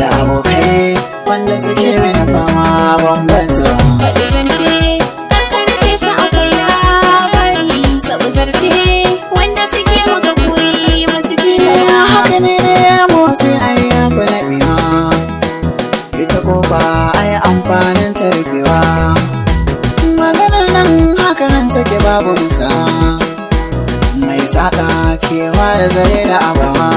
Da abokai wanda suke mini fama ban su. Faɗi zance, kar ka rufe shi, akwai labari. Sabu zarce, wanda suke maka koyi masu Ya biya. Haka ne, motsi ai ya fi laɓewa. Ita kofa ai amfanin ta rufewa. Maganar nan haka nan take, babu musa. Mai saƙa kewa da zare da abawa.